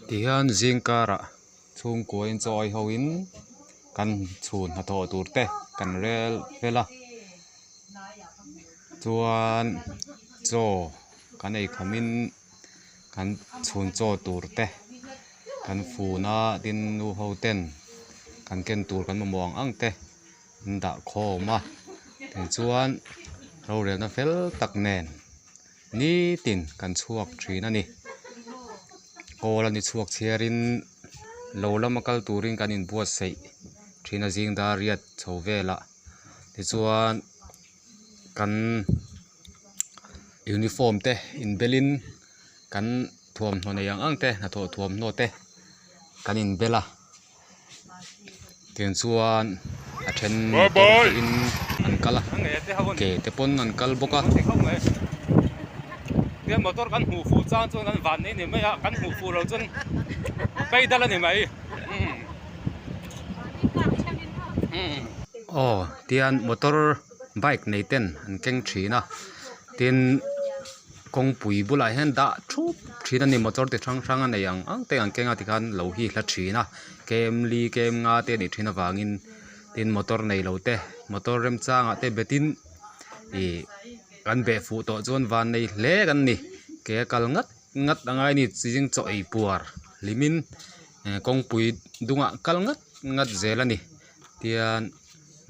Tihian zing karah chhungkua in chaw ei ho in kan chhun hnathawh tur te kan rel vel a chuan chaw kan ei kham in kan chhun chaw tur te kan fun a tin nu ho ten kan ken tur kan mamawh ang ang te an dah khawm a tichuan rorelna fel tak nen nitin kan chhuak thin a ni kawl a ni chhuak chhiarin lo lama kal turin kan inbuatsaih thin a zing dar riat chho velah tichuan kan uniform te inbel in kan thuamhnaw nei ang ang te hnathawh thuamhnaw te kan inbel a. Tiang chuan a then motor te in an kal a ke te pawn an kal bawk a. Motor kan hmuh fuh chang chuan kan van nei ni mai a kan hmuh fuh loh chuan phei dal a ni mai. Aw tian motor bike nei ten an keng thin a tin. Kawngpui bulah hian dah thup thin a ni motor ti hrang hrang a nei ang ang te an keng a tikhan lo hi hla thin a kem li kem nga te a nih thin avangin tin motor nei lo te motor remchangah te bet in ih kan beh fuh tawh chuan van nei hle kan ni ke a kal ngat ngat a ngai a ni zing chaw ei puar hlim in kawngpui dungah kal ngat ngat zel a ni tian.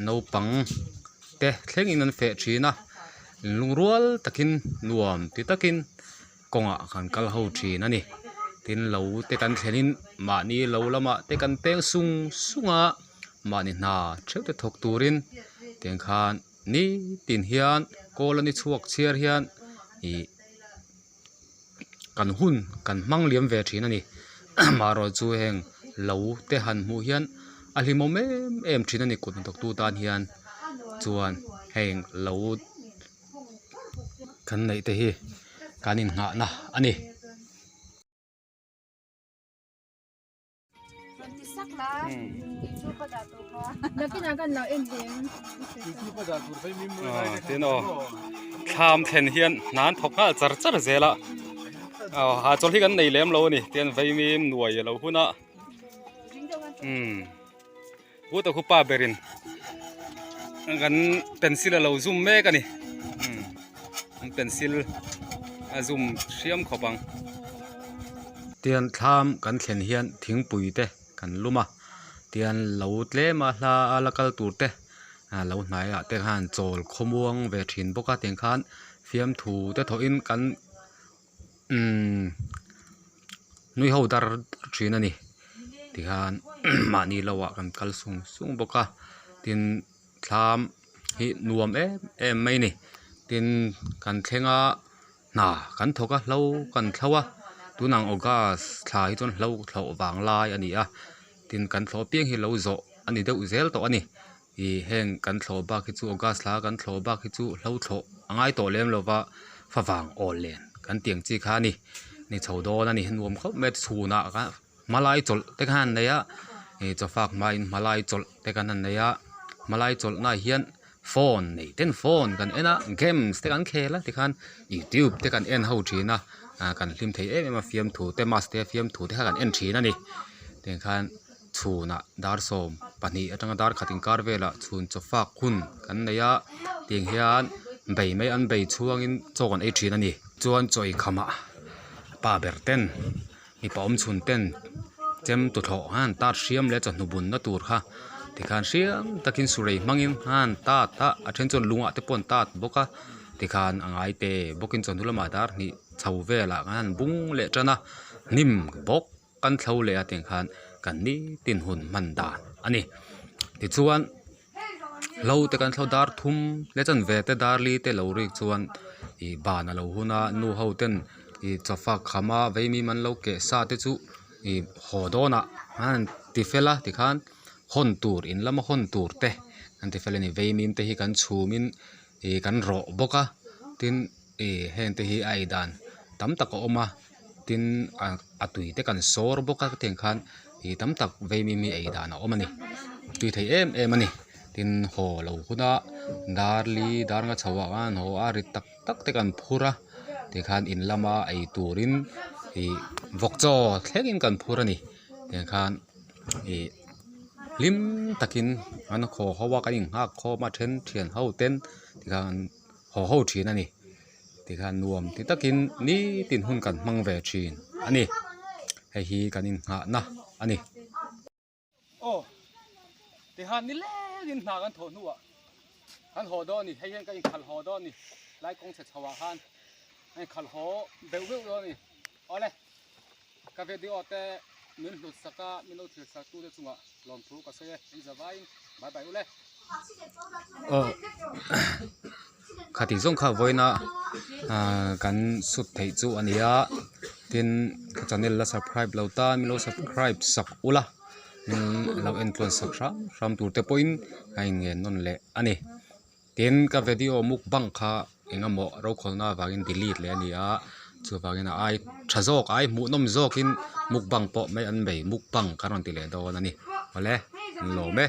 Naupang te thlengin an feh thin a lungrual takin nuam ti takin kawngah kan kal ho thin a ni tin lo te kan thlenin mahni lo lamah te kan peng sung sung a mahni hna theuh te thawk turin tiang khan nitin hian kawl a ni chhuak chhiar hian ih kan hun kan hmang liam ve thin a ni marawh chu heng lo te han hmuh hian a hlimawm em em thin a ni kut hnathawk tu tan hian chuan heng lo kan neih te hi kan innghah na a ni. Tin aw thlam thlen hian hna an thawk nghal char char zel a aw hahchawlh hi kan nei lem lo a ni tian vaimim nuai a lo hun a umm Pu ta khupa berin kan pencil a lo zoom mek a ni umm an pencil a zoom hriam khawp ang. Tian thlam kan thlen hian thingpui te kan lum a tian lo tlem a hla a la kal tur te ah lo hnaiah te khan chawl khawmuang ve thin bawk a tiang khan fiamthu te thawhin kan umm nui ho dar thin a ni tikhan mahni lo ah kan kal sung sung bawk a tin thlam hi nuam em em mai a ni tin kan thleng a hna kan thawk a hlo kan thlo a tunang august thla hi chuan hlo thlawh vang lai a ni a tin kan thlawh apiang hi lo zawh a ni deuh zel tawh a ni ih heng kan thlawh bak hi chu august thla kan thlawh bak hi chu hlo thlawh a ngai tawh lem lo va favang awl len kan tih ang chi kha a ni ni chho dawn a ni nuam khawp mai a chhunah khan hmalai chawlh te khan an nei a ih chawfak hmain hmalai chawlh te khan an nei a hmalai chawlh naah hian phone nei ten phone kan en a games te kan khel a tikhan youtube te kan en ho thin a ah kan hlim thei em em a fiamthu te mask te fiamthu te kha kan en thin a ni tiangkhan. Chhunah dar 12 atanga dar khat inkar velah chhun chaw fak hun kan nei a tiang hian bei mai an bei chhuangin chaw kan ei thin a ni. Chuan chaw eikhamah pa ber ten mipa awm chhun ten chem tuthlawh han tat hriam leh chawhnu bunna tur kha tikhan hriam takin surei hmangin han tat a a then chuan lungah te pawh an tat bawk a tikhan a ngai te bawkin chawhnu lamah dar hnih chho velah khan an bung leh tan a hnim bawk. Kan thlo leh a tiang khan kan nitin hun hman dan a ni. Tichuan hlo te kan thlo dar thum leh chuan ve te dar li te lo rik chuan ih ban a lo hun a nu ho ten ih chawfak kham a veimim an lo keh sa te chu ih haw dawnah an ti fel a tikhan hawn tur in lama hawn tur te an ti fel a ni. Veimim te hi kan chhum in ih kan rawh bawk a tin ih heng te hi a ei dan tam tak a awm a. Tin a tui te kan sawr bawk a tiang khan ih tam tak vei mi mi ei dan a awm a ni tui thei em em a ni tin haw lo hun a dar li dar nga chho ah khan haw a rit tak tak te kan phur a tikhan in lama ei turin ih. Vawk chaw thlengin kan phur a ni tiang khan ih hlim takin an haw ho a kan inghak khawm a then thian ho ten tikhan haw ho thin a ni tikhan nuam ti takin nitin hun kan hmang ve thin a ni hei hi kan inghahna a ni. Aw tihan nilengin hna kan thawh hnuah kan haw dawn a ni hei hian ka inkhalh haw dawn a ni lai kawng chhe chho ah khan a inkhalh haw beuh beuh dawn a ni awle ka video te min hlut sak a min lo thlir sak tu te chungah lawmthu ka sawi e in zavaiin bye bye ule. Aw khati zawng kha vawiina ah kan sut theih chu a ni a tin ka channel la subscribe lo tan min lo subscribe sak ula min lo en tluan sak hram hram tur te pawhin a inngen nawn leh a ni tin ka video mukbang kha eng emaw rokhawlna avangin delete leh a ni a chuvangin a ai tha zawk a ai hmuhnawm zawkin mukbang pawh mai an bei mukbang ka rawn ti leh dawn a ni awle an lawm e.